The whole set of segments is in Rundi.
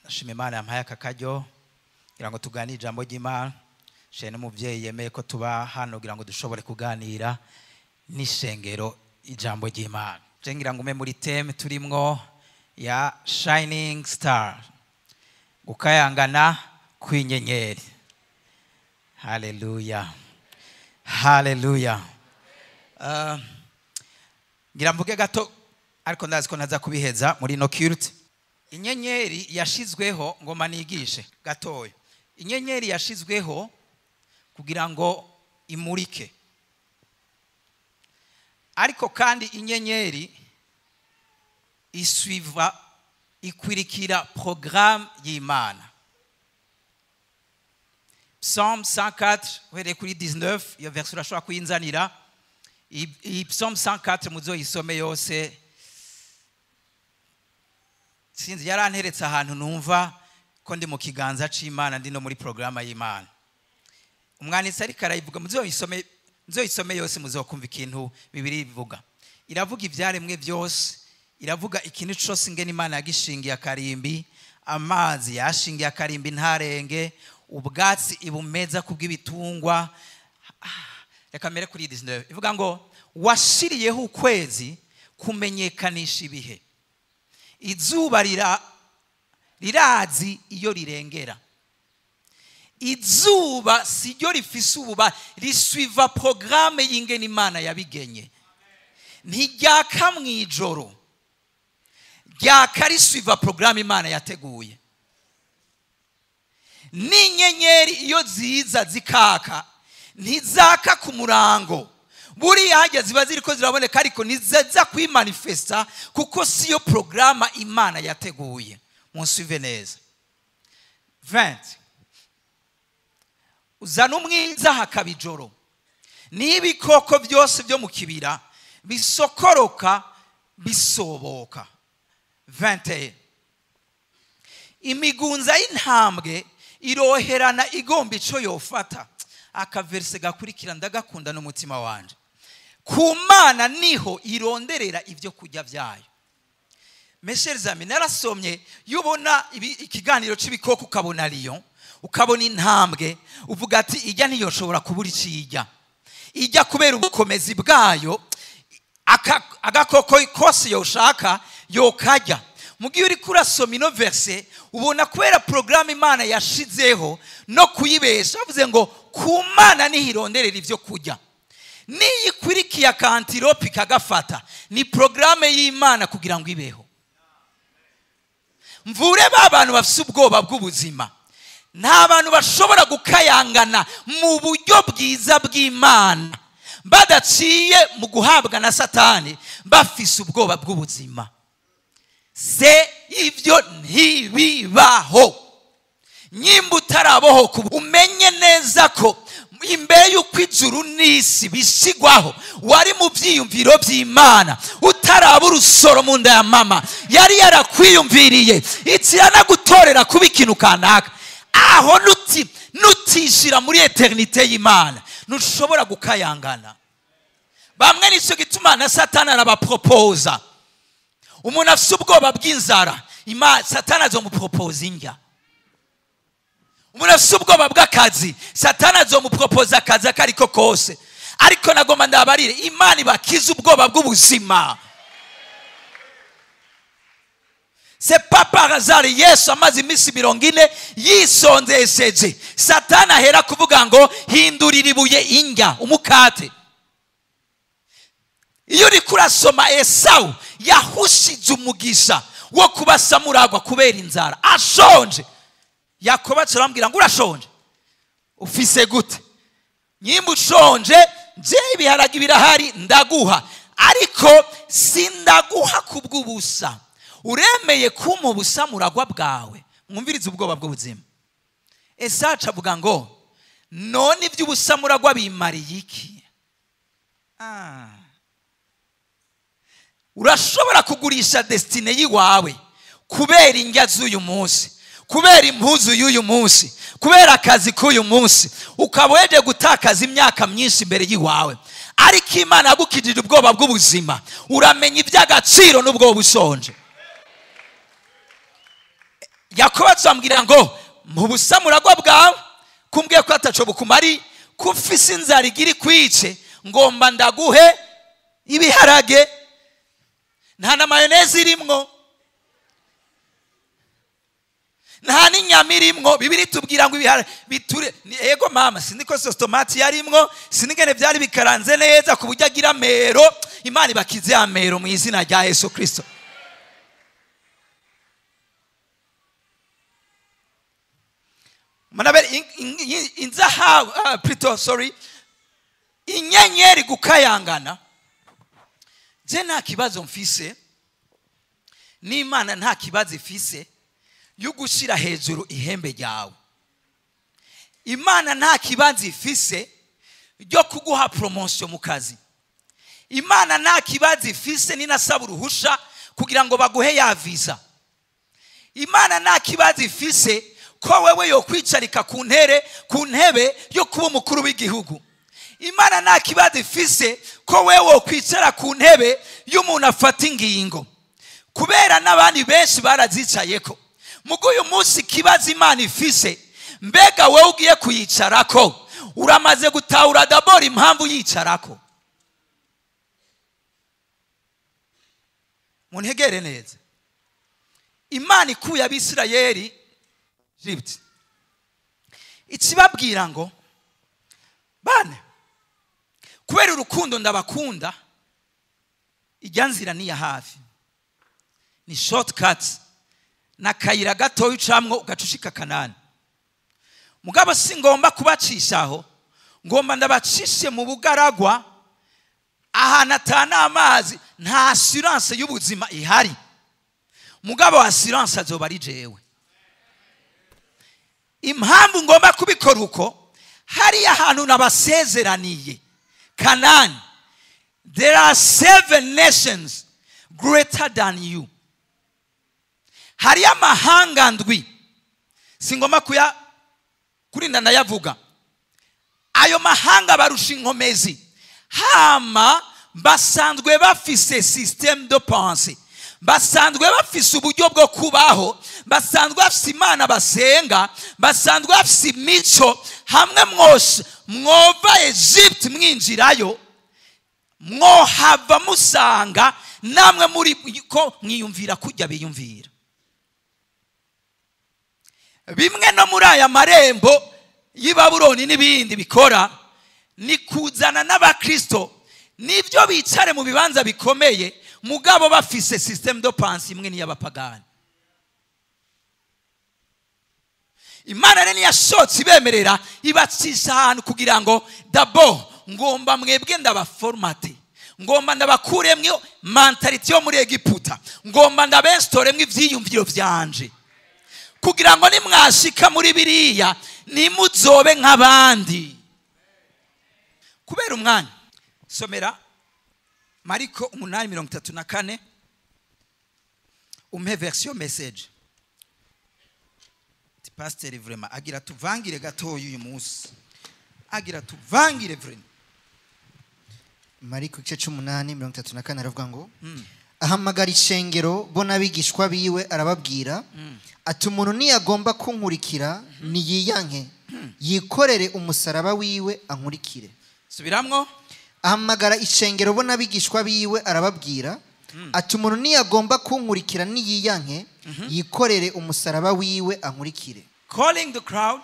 Ndashima Imana yampaye aka karyo kugira ngo tuganire ijambo ry'Imana. Shimye n'umubyeyi yemeye ko tuba hano kugira ngo dushobore kuganira n'ishengero ijambo ry'Imana. Je ngira ngo ume muri theme turimwo ya Shining Star, gukayangana kw'inyenyeri. Haleluya, haleluya. Ngira mvuge gato ariko ndazi ko ntaza kubiheza muri no cult. Inyenyeri yashizweho, ngoma nigishe gatoya. Inyenyeri yashizweho kugira ngo imurike, ariko kandi inyenyeri isuiva, ikwirikira programme y'Imana. Psalm 104 uhereye kuri 19, iyo verse urashobora kuyinzanira. Iyi Psalm 104 muzoyisome yose. Sinzi, yaranteretse ahantu numva ko ndi mu kiganza c'Imana, ndi no muri programme y'Imana. Umwanditsi ariko arayivuga, muzoyisome yose, muzokumva ikintu Bibiliya ivuga. Iravuga ivyaremwe byose, iravuga ikintu cose ingene Imana yagishingiye akarimbi, amazi yashingiye akarimbi ntarenge, ubwatsi ibumeza kubw'ibitungwa. Reka mere kuri 19. Ivuga ngo washiriyeho ukwezi kumenyekanisha ibihe, izuba rirazi iyo rirengera. Izuba si ryo rifise ububa, risuiva programme y'ingene Imana yabigenye. Ntiryaka mw'ijoro, ryaka risuiva programme Imana yateguye. N'inyenyeri iyo ziza zikaka, ntizaka ku murango. Buriya hajya ziba ziriko ziraboneka, ariko ntiziza kwimanifesta kuko siyo programme Imana yateguye. Munsuive neza. 20. Uzana umwiza hakaba ijoro, n'ibikoko byose byo mu kibira bisokoroka bisoboka. 21. Imigunza y'intambwe iroherana igomba ico yofata. Akaverse gakurikira ndagakunda n'umutima wanje. Ku Mana niho ironderera ibyo kurya byayo. Mes chers amis, narasomye yubona ikiganiro c'ibikoko, ukabona lion, ukabona intambwe, uvuga ati ijya ntiyoshobora kubura iciyijya. Ijya kubera ubukomezi bwayo, agakoko kose yoshaka yokajya. Mugihe uri kurasoma ino verse, ubona kubera programme Imana yashizeho no kuyibesha, bavuze ngo ku Mana niho ironderera ibyo kurya. Niyikwirikiye akantiropi kagafata, ni programme y'Imana kugira ngo ibeho. Mvure ba bantu bafise ubwoba bw'ubuzima. Nta bantu bashobora gukayangana mu buryo bwiza bw'Imana badaciye mu guhabwa na Satani, bafise ubwoba bw'ubuzima. Se ivyo ntibibaho. Nyimba utarabohoka, umenye neza ko imbere y'uko ijuru n'isi bishigwaho wari mu vyiyumviro vy'Imana. Utaraba urusoro mu nda ya mama, yari yarakwiyumviriye ikiranagutorera kuba ikintu kanaka. Aho nutishira muri eternite y'Imana ntushobora gukayangana. Bamwe nico gituma na Satani arabapropoza. Umuntu afise ubwoba bw'inzara, Satani azomupropoza indya. Umuntu afise ubwoba bw'akazi, Satani azomupropoza akazi akariko kose. Ariko nagomba ndabarire, Imana ibakize ubwoba bw'ubuzima. C'est pas par hasard Yesu amaze iminsi 40 yisonzesheje. Satani ahera kuvuga ngo hindurira ibuye indya umukate. Iyo uriko urasoma Esau yahushije umugisha wo kuba samuragwa kubera inzara, ashonje. Yakobo aramubwira ngo urashonje, ufise gute? Nyimba ushonje, nje ibiharage birahari ndaguha, ariko sindaguha kubw'ubusa. Uremeye kumpa ubusa muragwa bwawe. Mwumvirize ubwoba bw'ubuzima. Esau avuga ngo none iby'ubusa muragwa bimariye iki? Urashobora kugurisha destine yiwawe kubera indya z'uyu munsi, kubera impuzu y'uyu munsi, kubera akazi k'uyu munsi, ukaba weje gutakaza imyaka myinshi imbere yiwawe. Ariko Imana yagukijije ubwoba bw'ubuzima, uramenya iby'agaciro n'ubwo bushonje. Yakobo azambwira ngo mu busamuragwa bwawe kumbwiye ko ataco bukumari, kufise inzara igira ikwice, ngomba ndaguhe ibiharage, nta na mayoneze irimwo, nta n'inyama irimwo. Bibiri tubwira ngo ibiharage biture. Ego mama, siniko sauce tomate yarimwo, sinigene byari bikaranze neza ku buryo agira amero. Imana ibakize amero mu izina rya Yesu Kristo. Manabere inzahabu, plutôt sorry, inyenyeri gukayangana. Je nta kibazo mfise n'Imana, nta kibazo ifise yo gushira hejuru ihembe ryawe. Imana nta kibazo ifise ryo kuguha promotion mu kazi. Imana nta kibazo ifise ninasaba uruhusha kugira ngo baguhe ya visa. Imana nta kibazo ifise ko wewe yo kwicarika ku ntebe yo kuba umukuru w'igihugu. Imana nta kibazo ifise ko wewe kwicara ku ntebe y'umuntu afata ingingo, kubera n'abandi benshi barazicayeko. Mugo uyu munsi kibazo Imana ifise, mbega wewe ugiye kuyicarako uramaze gutahura d'abord impamvu yicarako? Muntegere neza. Imana ikuye Abisirayeli Egypt, ikibabwira ngo bane, kubera urukundo ndabakunda, ijya nzira ni ya hafi, ni shortcut, na kayira gatoya ucamwo ugacushika Kanani. Mugabo singomba kubacishaho, ngomba ndabacishe mu bugaragwa, ahantu atana amazi, nta assurance y'ubuzima ihari. Mugabo assurance azoba ari jewe. Impamvu ngomba kubikora uko, hari ahantu nabasezeraniye Kanani, there are 7 nations greater than you. Hari amahanga ndwi, singomba kuya kurinda ndayavuga. Ayo mahanga barusha inkomezi, hama basanzwe bafise système de pensée, basanzwe bafise uburyo bwo kubaho, basanzwe bafise Imana basenga, basanzwe bafise imico. Hamwe mwose mwova Egypt mwinjirayo, mwohava musanga namwe muri ko mwiyumvira kujya biyumvira. Bimwe no muri aya marembo y'Ibabuloni n'ibindi bikora ni kuzana n'abakristo nivyo bicare mu bibanza bikomeye, mugabo bafise système de pensée imwe n'iy'abapagani. Imana rero yashotse ibemerera ibacisha ahantu kugira ngo d'abord ngomba mwebwe ndabaformate, ngomba ndabakuremwe mentality yo muri Egiputa, ngomba ndabenstoremwe ivyiyumviro vyanje, kugira ngo nimwashika muri biriya nimuzobe nk'abandi. Kubera umwanya, somera Mariko 8:34, umpe version message. Ti pasteur vraiment agira tuvangire gatoya uyu munsi, agira tuvangire vraiment. Mariko 8:34 aravuga ngo ahamagara ishengero bo n'abigishwa biwe arababwira ati umuntu niyagomba kunkurikira niyiyanke, yikorere umusaraba wiwe ankurikire. Subiramwo. Ahamagara ishengero bo n'abigishwa biwe arababwira ati umuntu niyagomba kunkurikira niyiyanke, yikorere umusaraba wiwe ankurikire. Calling the crowd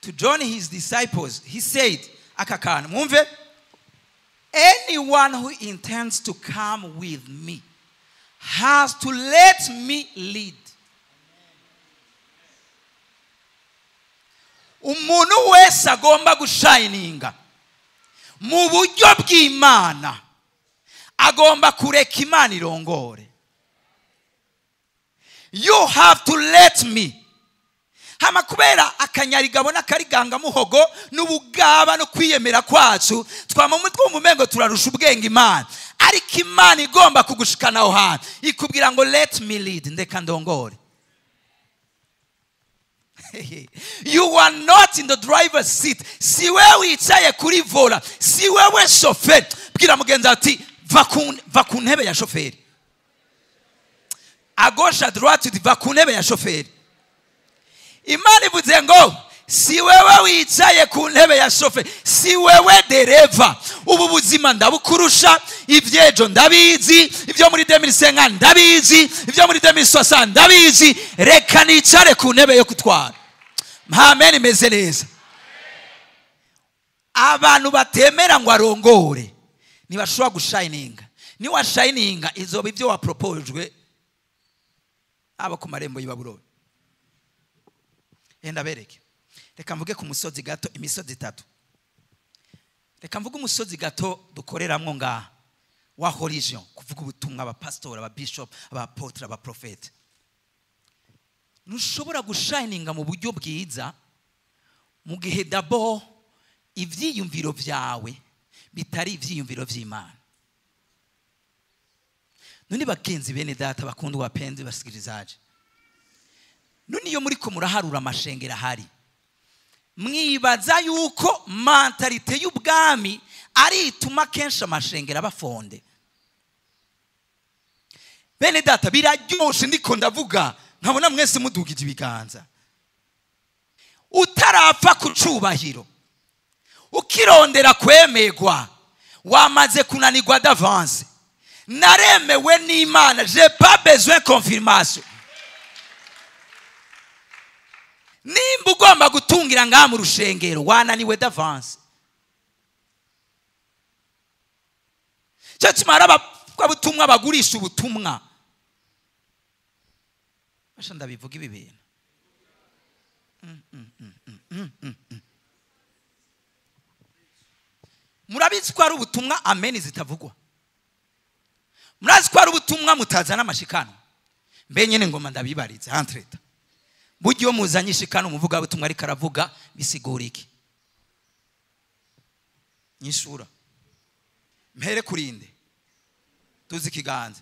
to join his disciples, he said, akakana mwumve, anyone who intends to come with me has to let me lead. Umuntu wese agomba gushininga mu buryo bw'Imana agomba kureka Imana irongore. You have to let me. Hama kubera akanyarigabo n'akariganga muhogo n'ubugaba no kwiyemera kwacu, twama mutwe umumengo turarusha ubwenge Imana. Ariko Imana igomba kugushikana aho hantu ikubwira ngo let me lead, ndeka ndongore. You are not in the driver's seat. Si wewe wicaye kuri vola, si wewe shoferi. Bwira mugenzi ati va ku ntebe ya shoferi. À gauche, à droite, va ku ntebe ya shoferi. Imana ivuze ngo si wewe wicaye ku ntebe ya shofe, si wewe dereva. Ubu buzima ndabukurusha, ibyejo ndabizi, ibyo muri 2050 ndabizi, ibyo muri 2060 ndabizi, reka nicare ku ntebe yo kutwara. Amen, imeze neza. Abantu batemera ngo arongore ntibashobora gushininga. Niwa shininga izoba ibyo waproposejwe abo ku marembo y'Ibabuloni. Enda bereke. Reka mvuge ku musozi gato, imisozi itatu. Reka mvuge umusozi gato dukoreramwo ngaha wa religion, kuvuga ubutumwa, abapastor, ababishop, abapotre, abaprofete. Ntushobora gushininga mu buryo bwiza mu gihe d'abord ivyiyumviro vyawe bitari ivyiyumviro vy'Imana. None bagenzi bene data bakundwa bapenzi basikirizaje, none iyo muri ko muraharura amashengera hari, mwibaza yuko mentalite y'ubwami ari ituma kenshi amashengera bafonde. Bene data biraryoshe, ndiko ndavuga nkabona mwese mudugije ibiganza. Utarapfa ku cubahiro, ukirondera kwemegwa, wamaze kunanirwa d'avance. Naremewe n'Imana, j'ai pas besoin de confirmation. Nimba ugomba gutungira ngaha mu rushengero, wananiwe d'avance. Cyo kimara abavugabutumwa bagurisha ubutumwa. Basha ndabivuga ibi bintu. Murabizi ko ari ubutumwa ameni zitavugwa. Murazi ko ari ubutumwa mutazana amashikano. Mbe nyene ngoma ndabibariza entreta. Buryo iyo muzanye ishikano umuvuga butumwa ariko aravuga bisigura iki? Nyishura. Mpere kurinde. Tuzi ikiganza.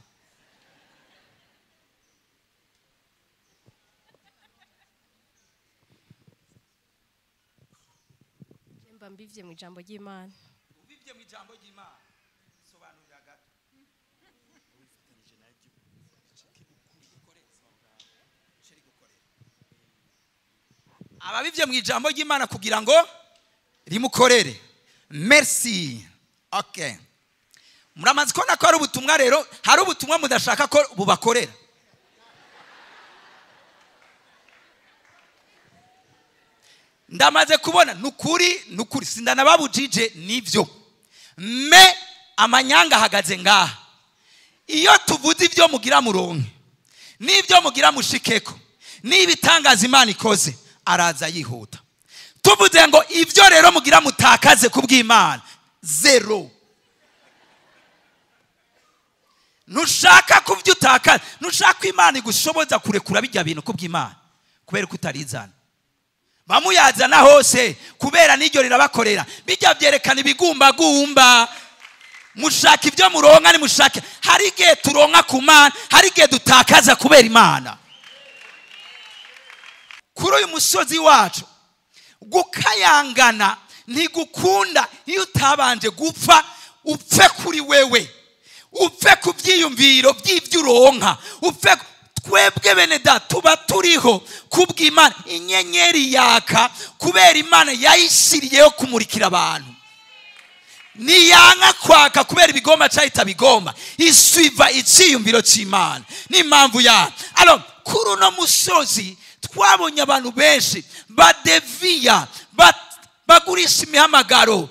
Mba mbivye mu ijambo ry'Imana. Ubivye mu ijambo ry'Imana. Sobanurira gato. Ababivye mu ijambo ry'Imana kugira ngo rimukorere. Merci. Okay. Muramaze kubona ko hari ubutumwa rero, hari ubutumwa mudashaka ko bubakorera. Ndamaze kubona nukuri, nukuri sindanababujije nivyo. Me amanyanga ahagaze ngaha. Iyo tuvuze ibyo mugira muronke, nibyo mugira mushikeko, nibitangaza Imana ikoze, araza yihuta. Tuvuze ngo ibyo rero mugira mutakaze kubw'Imana, zero. Nushaka kuvyutaka, nushaka Imana igushoboza kurekura bijya bintu kubw'Imana, kubera ko utarizana. Bamuyazana hose kubera n'iryo rirabakorera. Bijya byerekana ibigumba gumba. Mushaka ibyo muronka ni mushake. Hari igihe turonka ku Mana, hari igihe dutakaza kubera Imana. Kuri uyu musozi wacu gukayangana ntigukunda iyo utabanje gupfa. Upfe kuri wewe, upfe ku byiyumviro by'ibyo uronka, upfe. Twebwe bene data tuba turiho kubw'Imana. Inyenyeri yaka kubera Imana yayishiriyeho kumurikira abantu. Niyanga kwaka kubera ibigomba cyahita bigomba, isuiva icyiyumviro cy'Imana n'impamvu ya. Alors kuri uno musozi twabonye abantu benshi badeviya, bagurisha imihamagaro,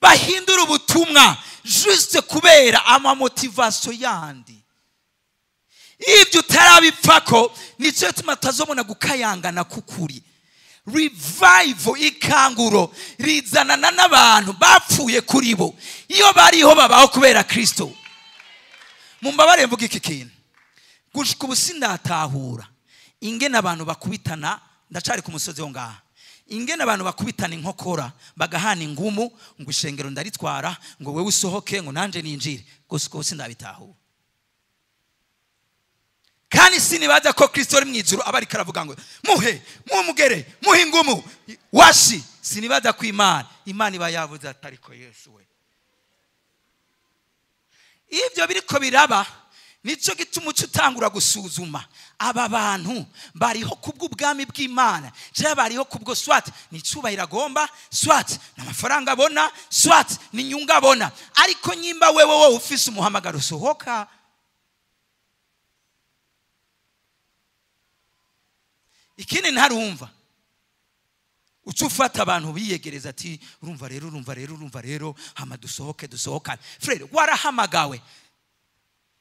bahindura ubutumwa juste kubera amamotivation yandi. Ibyo utarabipfako nicyo gituma tutazobona gukayangana kukuri. Revival, ikanguro rizanana n'abantu bapfuye kuri bo. Iyo bariho babaho kubera Kristo. Mumbabare mvuga iki kintu. Gushika ubu sindatahura ingene abantu bakubitana, ndacari ku musozi wo ngaha. Ingene abantu bakubitana inkokora bagahana ingumu ngo ishengero ndaritwara, ngo wewe usohoke ngo nanje ninjire. Gushika ubu sindabitahura. Kandi sinibaza ko Kristo ari mu ijuru aba ariko aravuga ngo muhe, mumugere, muhe ingumu, washi. Sinibaza ko Imana iba yavuze atariko Yesu we. Ibyo biriko biraba Nico gituma uca utangura gusuzuma aba bantu bariho kubw'ubwami bw'Imana cyangwa bariho kubwo swat ni icubahiro agomba, swat ni amafaranga abona, swat ni inyungu abona. Ariko nyimba wewe wowe ufise umuhamagaro usohoka. Ikindi ntarumva uca ufata abantu biyegereza ati urumva rero urumva rero urumva rero hama dusohoke dusohokane. Frere warahamagawe,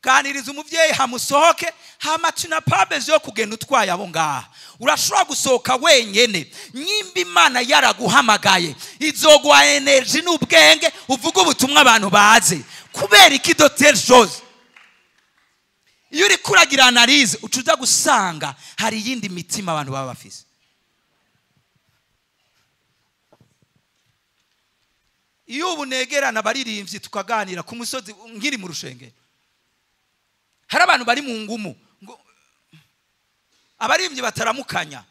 ganiriza umuvyeyi hamusohoke, hama tuna pas besoin yo kugenda utwaye abo ngaha. Urashobora gusohoka wenyene. Nyimba Imana yaraguhamagaye izoguha energy n'ubwenge uvuge ubutumwa abantu baze. Kubera iki de telle chose? Iyo uriko uragira analyse uca uza gusanga hari iyindi mitima abantu baba bafise. Iyo ubu negerana abaririmbyi tukaganira ku musozi nkiri mu rushengero, hari abantu bari mu ngumu ngo abaririmbyi bataramukanya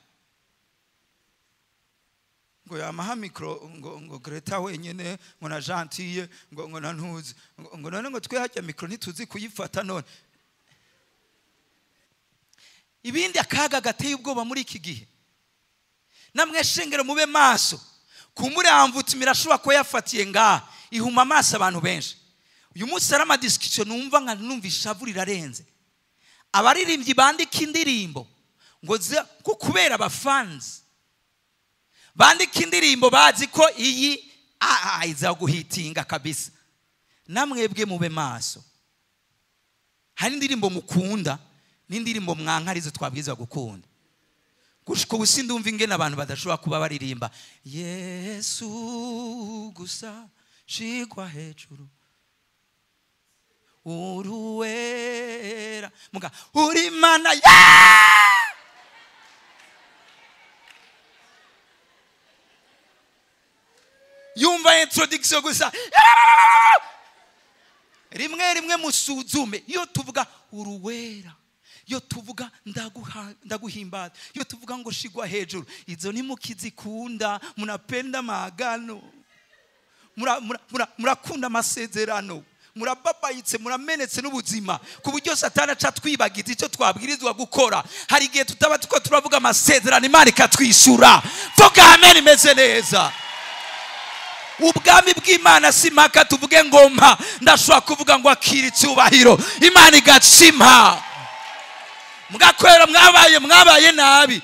ngo yamaha micro ngo Greta wenyene ngo na Gentille ngo na Ntuzi ngo none ngo twe hajya micro ntituzi kuyifata. None ibindi akaga gateye ubwoba muri iki gihe, namwe shengero mube maso. Kumuramvutse mirashobora kuba yafatiye ngaha ihuma amaso abantu benshi. Uyu munsi hari amadiscussion numva nka numva ishavu rirarenze. Abaririmbyi bandika indirimbo ngo ko kubera abafanzi bandika indirimbo bazi ko iyi iza guhitinga kabisa. Namwebwe mube maso, hari indirimbo mukunda n'indirimbo mwanka arizo twabwirizwa gukunda. Gushika ubu sindumva ingene abantu badashobora kuba baririmba Yesu gusa shigwa hejuru uruwera muga uri Mana ya yumva introduction gusa rimwe rimwe musuzume. Iyo tuvuga uruwera, iyo tuvuga ndaguhimbaza, iyo tuvuga ngo shigwa hejuru, izo ni mukizikunda. Munapenda maagano, murakunda amasezerano, murababayitse, muramenetse n'ubuzima ku buryo Satani aca twibagiza icyo twabwirizwa gukora. Hari igihe tutaba tuko turavuga amasezerano Imana ikatwishyura. Vuga amen imeze neza. Ubwami bw'Imana si mpaka tuvuge ngo mpa, ndashobora kuvuga ngo akira icyubahiro Imana igacimpa. Mwakwera mwabaye nabi,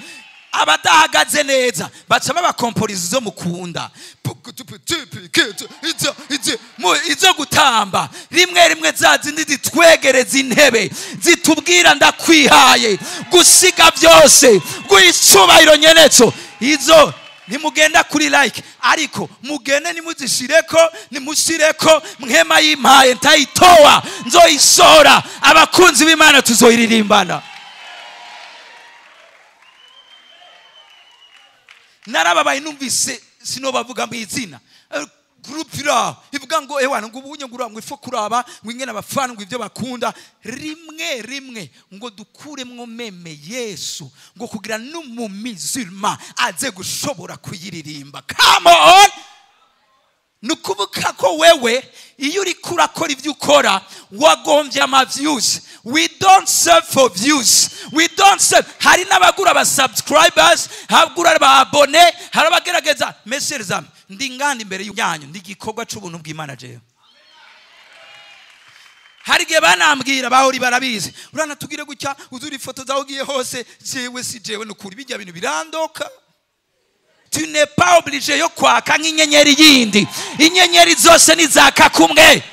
abadahagaze neza baca babakomporiza izo mukunda, izo gutamba rimwe rimwe za zindi zitwegereza intebe zitubwira ndakwihaye gusiga byose guha icubahiro nyeneco. Izo nimugenda kuri like, ariko mugende nimuzishireko, nimushireko mwema yimpaye ntayitowa nzoyisora. Abakunzi b'Imana tuzoyiririmbana. Narababaye numvise sinobavuga mu izina groupe ira ivuga ngo ewana ngo ubunye ngo ngo ifo kuraba ngo ingene abafana ngo ivyo bakunda rimwe rimwe ngo dukuremwo meme Yesu ngo kugira n'umumizulma aze gushobora kuyiririmba. Come on! Nukuvuga ko wewe iyo uriko urakora ivyo ukora wagombye ama views. We don't serve for views, we don't serve. Hari n'abagura aba subscribers, habagura aba abone, hari abagerageza. Messieurs, ndi ngandi imbere yanyu ndi igikorwa c'ubuntu bw'Imana jewe. Hari igihe banambwira bahori barabizi, uranatugire gutya uzuri ifoto zawe ugiye hose. Jewe si jewe nukuri bijya bintu birandoka. Tu n'es pas obligé yo kwaka nk'inyenyeri yindi. Inyenyeri zose nizaka kumwe.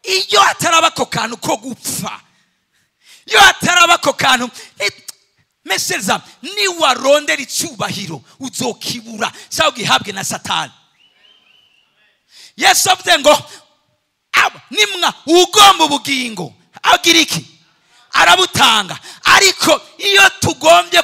Iyo hataraba ako kantu ko gupfa, iyo hataraba ako kantu, messieurs, niwarondera icyubahiro uzokibura cyangwa ugihabwe na Satani. Yesu avuze ngo nimwa ugomba ubugingo agira iki? Arabutanga. Ariko iyo tugombye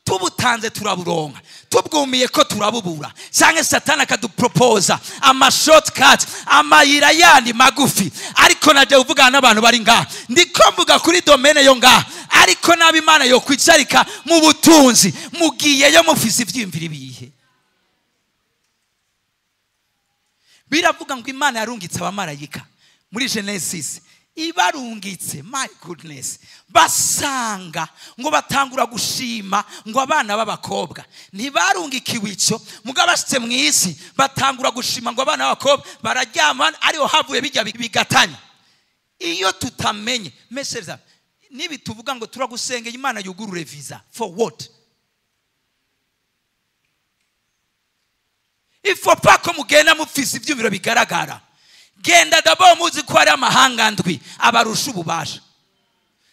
tubutanze turaburonka, tubwumiye ko turabubura, cyangwa Satani akadupropoza ama shortcut, amayira yandi magufi. Ariko najya uvugana n'abantu bari ngaha, ndiko mvuga kuri domaine yo ngaha, ariko nabi Imana yo kwicarika mu butunzi mugiyeyo mufise ivyiyumviro ibihe. Biravuga ngo Imana yarungitse abamarayika muri Genesis, ibarungitse, my goodness, basanga ngo batangura gushima ngo abana b'abakobwa. Ntibarungikiwe ico, mugabo bashitse mu isi batangura gushima ngo abana b'abakobwa bararyama, ariho havuye bijya bigatanya. Iyo tutamenye meseza nibi tuvuga ngo turagusengeye Imana yugurure visa, for what? Il faut pas ko mugenda mufise ivyumviro bigaragara. Genda d'abord muzi ko ari amahanga ndwi abarusha ububasha.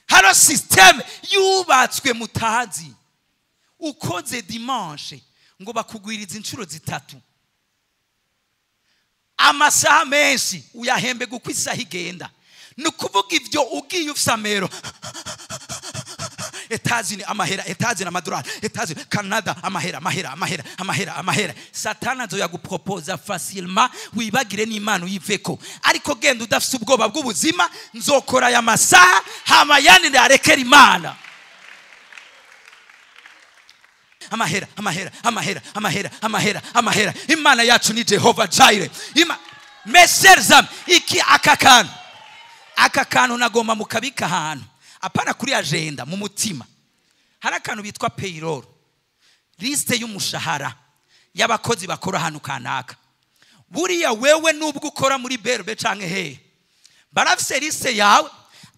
Hano system yubatswe mutazi. Ukoze dimanche ngo bakugwiriza inshuro zitatu. Amasaha menshi uyahembe guko isaha igenda. Nukuvuga ivyo ugiye ufise amero. Etazini amahera, etazini amadolari, etazini Canada amahera, amahera, amahera, amahera, amahera. Satana azoyaguproposa facilement wibagire n'Imana uyiveko. Ariko genda udafise ubwoba bw'ubuzima, nzokora aya masaha hama yandi ndarekera Imana. Amahera, amahera, amahera, amahera, amahera, amahera. Imana yacu ni Jehovah Jireh. Mes chers amis, iki akakantu. Akakantu nagomba mukabika ahantu. Apana kuri agenda mu mutima. Hari akantu bitwa payroll, liste y'umushahara y'abakozi bakora hano kanaka. Buriya wewe nubwo ukora muri berbe canke he, barafise liste yawe,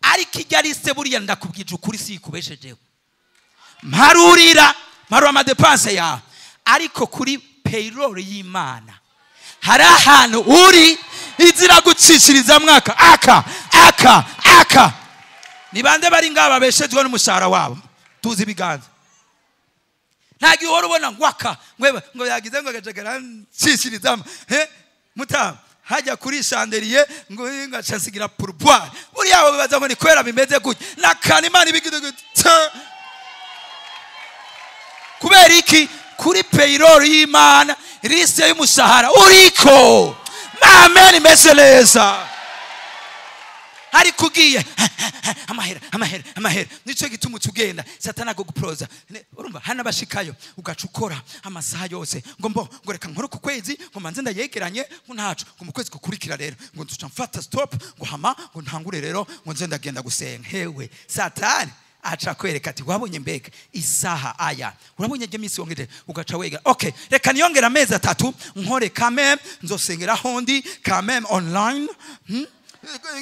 ariko ijya liste buriya ndakubwije ukuri si ikubeshejeho. Mparurira, mparura amadepanse yawe, ariko kuri payroll y'Imana hari ahantu uri izira gucishiriza mwaka aka aka aka. Ni bande bari ngaba beshejwe n'umushahara wabo tuzi ibiganza. Nta gihe uhora ubona ngwaka ngo yagize ngo agacagara nshishirizamo muta hajya kuri chandelier ngo ngaca nsigira pourboire. Buriya abo bibaza ngo ni kwera bimeze gutya nakana Imana ibigize gutya. Kubera iki? Kuri payroll y'Imana liste y'umushahara uriko. Amen, imeze neza. Ariko ugiye amahera, amahera, amahera, nico gituma tugenda Satana agoguproza. Urumva hana bashikayo ugaca ukora amasaha yose ngo mbo ngo reka nkore ku kwezi ngo manze ndayegeranye ngo ntaco ngo mu kwezi gukurikira rero ngo nzuca mfata stop ngo hama ngo ntangure rero ngo nze ndagenda gusenga. Hewe Satani aca kwereka ati wabonye mbega isaha aya urabonye je misi wongeje ugaca wega okay reka niyongera amezi atatu nkore quand nzosengera hondi quand online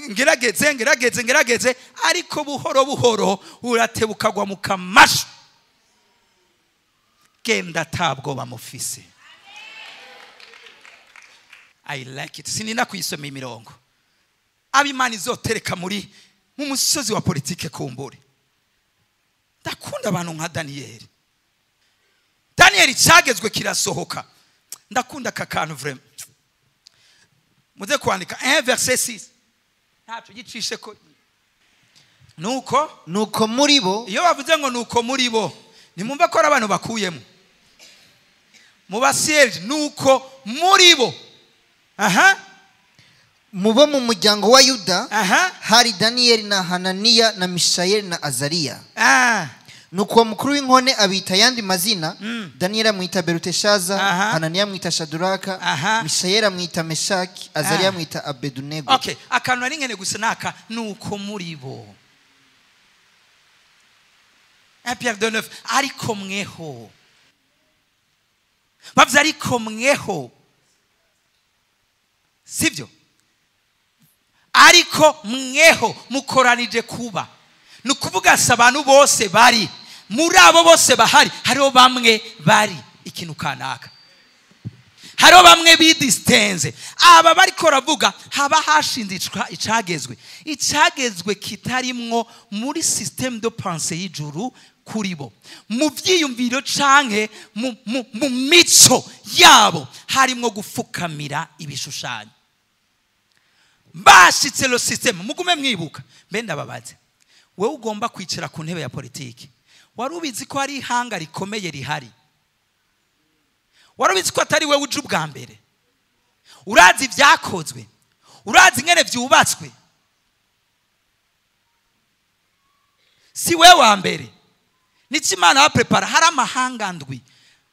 ngerageze ngerageze ngerageze, ariko buhoro buhoro uratebukagwa mu kamashu. Genda tabwo bamufise. I like it. Sinina kuyisoma imirongo. Abimana izotereka muri mu musozi wa politike kumbure. Ndakunda abantu nka Daniel. Daniel cyagezwe kirasohoka. Ndakunda aka kantu vraiment. Muze kwandika 1 verset 6. Ntaco gicishe ko nuko muri bo. Iyo bavuze ngo nuko muri bo, nimumva ko abantu bakuyemo mu basieje nuko muri bo. Aha, mubo mu muryango wa Yuda hari Daniel na Hananiya na Mishael na Azariya. Nuko mukuru w'inkone abita yandi mazina. Daniel amwita Beluteshaza, Hananiya amwita Shaduraka, Mishael amwita Meshaki, Azariya amwita Abedunego. Okay, akantu ari nkene gusa naka nuko muri bo. 1 Pierre 2:9 ariko mweho. Bavuze ariko mweho. Sivyo? Ariko mweho mukoranije kuba. Nukuvuga abantu bose bari muri abo bose bahari hariho bamwe bari ikintu kanaka, hariho bamwe bidistenze. Aba bariko ravuga haba hashinze icagezwe, icagezwe kitarimwo muri système de pensée y'ijuru kuri bo, mu vyiyumviro canke mu mico yabo harimwo gufukamira ibishushanyo. Bashitse lo système. Mugume mwibuka mbe ndababaze, wewe ugomba kwicara ku ntebe ya politiki, wari ubizi ko hari ihanga rikomeye rihari? Wari ubizi ko atari wewe uje ubwa mbere? Urazi ibyakozwe, urazi ingene vyubatswe, si wewe wa mbere. Nico Imana yaprepara. Hari amahanga ndwi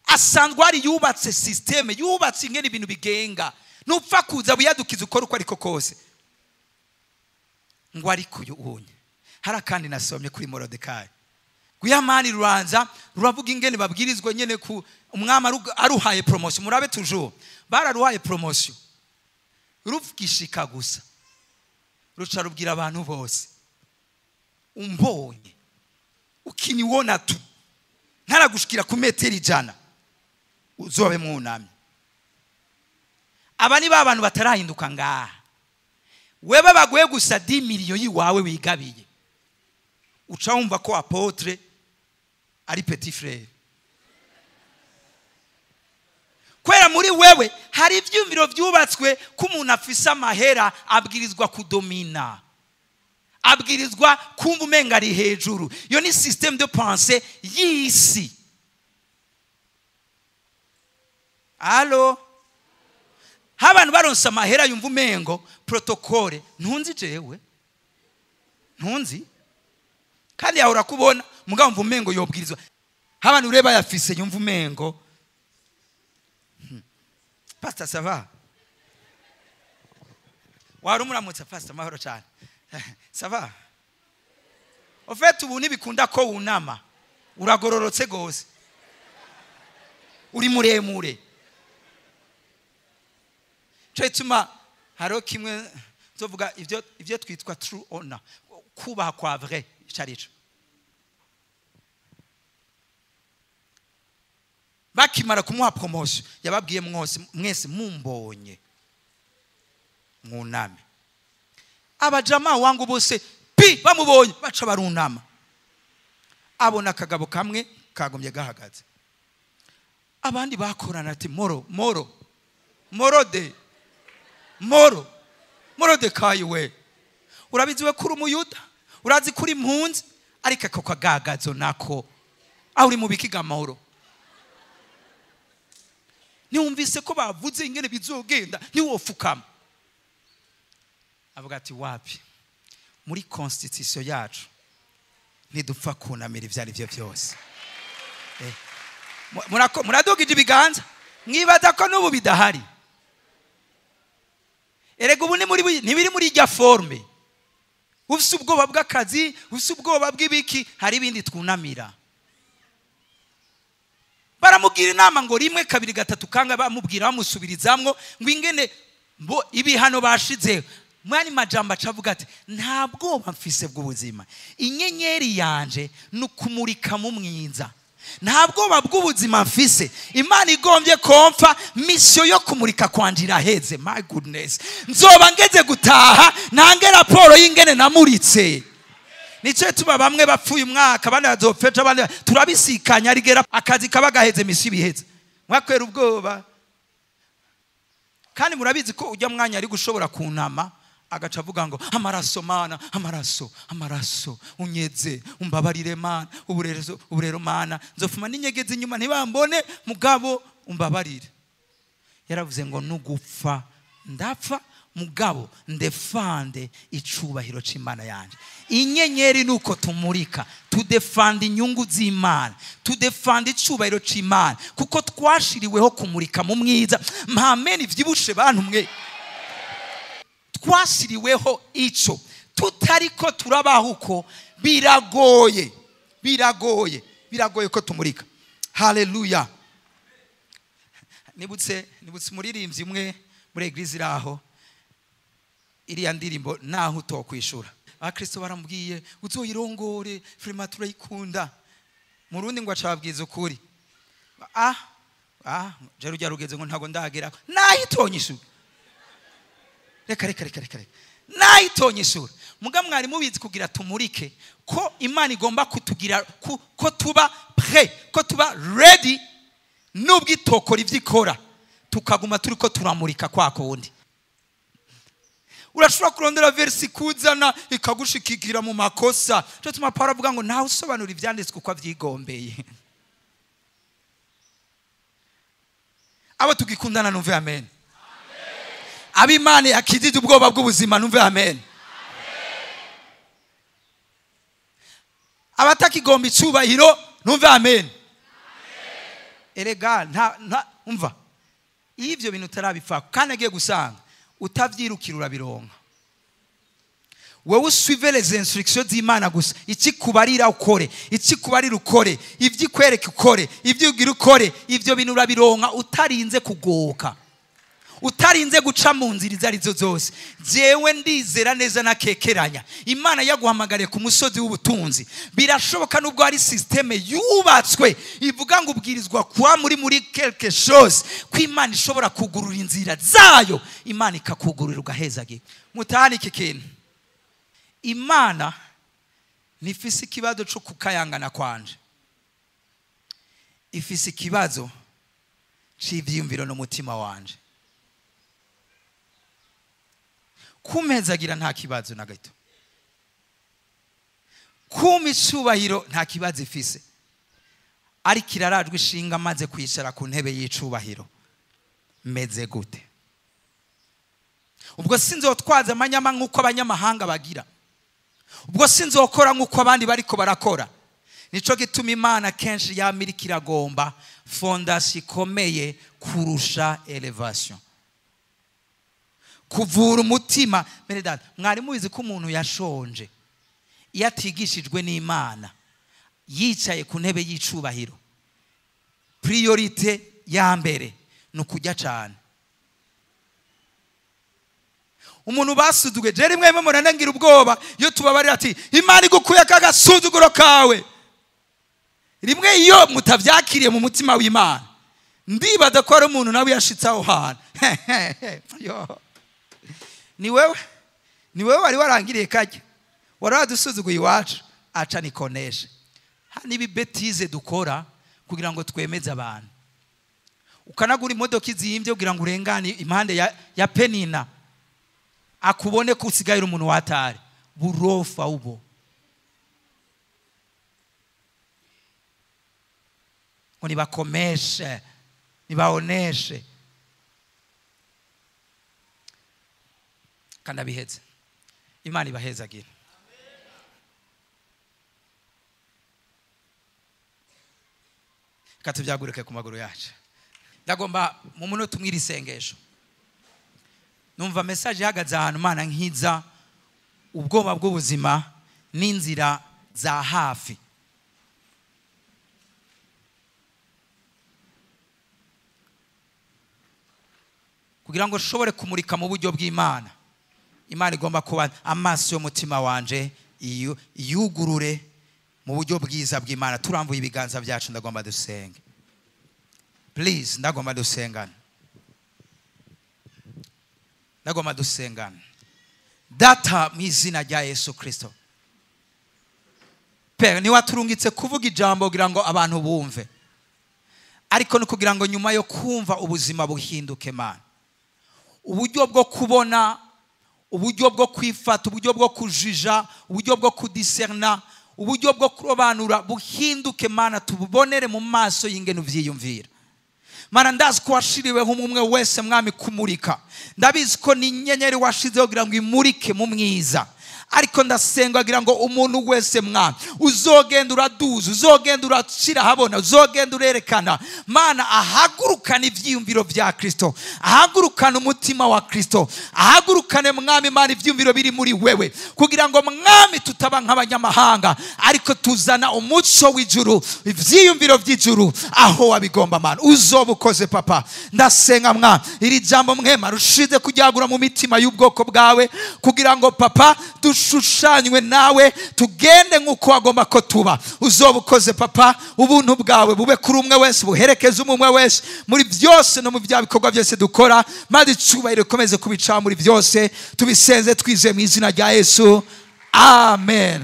asanzwe ari yubatse systeme, yubatse ingene ibintu bigenga. Ntupfa kuza wiyadukiza ukora uko ariko kose. Ngo ariko uyu unye. Hari akandi nasomye kuri Morodekayi. Guyamani ruranza ruravuga ingene babwirizwa nyene ku umwami aruhaye promotion. Murabe toujours bararuhaye promotion. Ruvugishika gusa. Ruca rubwira abantu bose. Umbonye ukiniwona tu ntaragushikira ku metero 100 uzobe mwunamye. Aba ni ba bantu batarahinduka ngaha. Wewe baguye gusa 10 million yiwawe wigabiye. Uca wumva ko apôtre ari petit frère. Kwera muri wewe hari ivyumviro vyubatswe ko umuntu afise amahera abwirizwa kudomina. Abwirizwa kumva umenga ari hejuru. Iyo ni système de pensée y'isi. Allo? Abantu baronse amahera yumva umengo protocole ntunzi jewe. Ntunzi? Kandi yahora kubona mugabo mva umengo yobwirizwa. Abantu ureba yafise yumva umengo. Pastor ça va? Warumuramutsa pastor mahoro cyane. Ça va? En fait ubu nibikunda ko wunama. Uragororotse gose. Uri muremure. Cyo haro kimwe nzovuga ivyo twitwa true honor, kubaha kwa vrai carico. Bakimara kumuha promotion yababwiye mwose mwese mumbonye mwuname. Abajama wangu bose pi bamubonye baca barunama. Abona akagabo kamwe kagomye gahagaze. Abandi bakorana ati moro moro moro de moro moro de kayiwe. Urabizi we kuri umuyuda, urazi kuri impunzi, ariko ako kagagazo nako aho uri mu bikiga amahoro. Niwumvise ko bavuze ingene bizogenda niwofukama. Avuga ati wapi, muri constitution yacu ntidupfa kunamira ivyo ari byo byose. Muradugije ibiganza mwibaza ko n'ubu bidahari. Erega ubu ntibiri muri irya forme. Ufise ubwoba bw'akazi, ufise ubwoba bw'ibiki, hari ibindi twunamira. Baramubwira inama ngo rimwe kabiri gatatu kanga bamubwira bamusubirizamwo ngo ingene bo ibihano bashize. Mwani majamba acavuga ati nta bwoba mfise bw'ubuzima. Inyenyeri yanje nukumurika mu mwiza. Nta bwoba bw'ubuzima mfise. Imana igombye komfa mission yo kumurika kwanje iraheze. My goodness. Nzoba ngeze gutaha nange raporo y'ingene namuritse. Nico tuba bamwe bapfuye umwaka abandi bazopfeja abandi turabisikanya rigera akazi kaba gaheze misi biheze. Mwakwera ubwoba. Kandi murabizi ko ujya mwanya ari gushobora kunama agaca avuga ngo amaraso mana, amaraso, amaraso unyeze, umbabarire mana, uburerezo, uburero mana, nzofuma n'inyegeze inyuma ntibambone mugabo umbabarire. Yaravuze ngo nugupfa ndapfa mugabo ndefande icubahiro c'Imana yanje. Inyenyeri nuko tumurika, tudefanda inyungu z'Imana, tudefanda icubahiro c'Imana, kuko twashiriweho kumurika mu mwiza. Mpameni vyibushe bantu mwe. Twashiriweho ico tutariko turabaho uko biragoye, biragoye, biragoye ko tumurika. Haleluya. Nibutse muririmbyi umwe muri eglise iraho iriya ndirimbo naho utokwishura. Abakristo baramubwiye uzoyirongore frema turayikunda. Murundi ngo acababwiza ukuri. Je rujya rugeze ngo ntago ndagera. Nahitonyishura. Reka reka reka reka. Nahitonyishura. Muga mwari mubizi kugira tumurike ko Imana igomba kutugira ko tuba prêt, ko tuba ready nubwo itokora ivyikora tukaguma turiko turamurika kwako wundi. Urashobora kurondera versi kuzana ikagushikikira mu makosa. Cyo tuma Paulo avuga ngo ntawe usobanura ivyanditswe uko avyigombeye. Abo tugikundana numve amen. Abimana yakijije ubwoba bw'ubuzima numve amen. Abatakigomba icubahiro numve amen. Erega nta umva. Iyo ibyo bintu utarabipfa kandi agiye gusanga utavyirukira urabironka. Wewe usuive les instructions z'Imana gusa, ikikubarira ukore, ikikubarira ukore, ivyikwereka ukore, ivyo ugira ukore, ivyo bintu urabironka utarinze kugoka, utarinze guca mu nzira izo arizo zose. Jewe ndizera neza nakekeranya Imana yaguhamagariye ku musozi w'ubutunzi. Birashoboka nubwo hari systeme yubatswe ivuga ngo ubwirizwa kuba muri quelque chose, ko Imana ishobora kugurura inzira zayo, Imana ikakugurura ugahezagirwa. Mutahane iki kintu, Imana ntifise ikibazo cyo kukayangana kwanje, ifise ikibazo c'ivyiyumviro n'umutima wanje. Kumezagira nta kibazo na gato, kuma icubahiro nta kibazo ifise, ariko irarajwe ishinga maze kwicara ku ntebe y'icubahiro. Meze gute? Ubwo sinzotwaza amanyama nk'uko abanyamahanga bagira, ubwo sinzokora nk'uko abandi bariko barakora. Nico gituma Imana kenshi yamirika iragomba fondation ikomeye kurusha elevation. Kuvura umutima. Bene data, mwari mubizi ko umuntu yashonje iyo atigishijwe n'Imana yicaye ku ntebe y'icubahiro, priorite ya mbere ni ukujya cyane. Umuntu basuzuguye, je rimwe rimwe muranangira ubwoba iyo tubabarira ati Imana igukuye akagasuzuguro kawe. Rimwe iyo mutavyakiriye mu mutima w'Imana, ndibaza ko ari umuntu nawe yashitse aho hantu. Ni wewe, ni wewe wari warangiriye kajya, wari wadusuzuguye iwacu, aca nikoneshe. Hani ibibetize dukora kugira ngo twemeze abantu. Ukanagura imodoka izimbye kugira ngo urengane impande ya Penina, akubone ko usigaye umuntu watari burofa ubo. Ngo nibakomeshe, nibaoneshe. Kandi abiheze, Imana ibahezagire. Reka tubyagurike ku maguru yacu. Ndagomba mu munota umwe iri sengesho. Numva message ihagaze ahantu Imana nkiza ubwoba bw'ubuzima n'inzira za hafi. Kugira ngo ushobore kumurika mu buryo bw'Imana, Imana igomba kuba amaso y'umutima wanje yugurure mu buryo bwiza bw'Imana. Turambuye ibiganza byacu, ndagomba dusenge. Please, ndagomba dusengana. Ndagomba dusengana. Data, mu izina rya Yesu Kristo. Père, ni waturungitse kuvuga ijambo kugira ngo abantu bumve, ariko no kugira ngo nyuma yo kumva ubuzima buhinduke. Mana, uburyo bwo kubona, uburyo bwo kwifata, uburyo bwo kujija, uburyo bwo kudiserna, uburyo bwo kurobanura buhinduke. Mana, tububonere mu maso y'ingene uvyiyumvira. Mana, ndazi ko washiriweho umwe wese mwami kumurika. Ndabizi ko ni inyenyeri washizeho kugira ngo imurike mu mwiza. Ariko ndasenga kugira ngo umuntu wese mwami uzogenda uraduza, uzogenda urashira habona, uzogenda urerekana, Mana ahagurukana ivyiyumviro vya Kristo, ahagurukana umutima wa Kristo, ahagurukane mwami Mana ivyiyumviro biri muri wewe, kugira ngo mwami tutaba nk'abanyamahanga, ariko tuzana umuco w'ijuru, ivyiyumviro vy'ijuru aho wabigomba. Mana uzobukoze papa. Ndasenga mwami iri jambo mwema rushize kujyagura mu mitima y'ubwoko bwawe, kugira ngo papa dushushanywe nawe, tugende nk'uko wagomba ko tuba. Uzobukoze papa, ubuntu bwawe bube kuri umwe wese, buherekeze umwe wese muri byose no mu bya bikorwa byose dukora, maze icubahiro ikomeze kubica muri byose. Tubisenze twizeye mu izina rya Yesu, amen.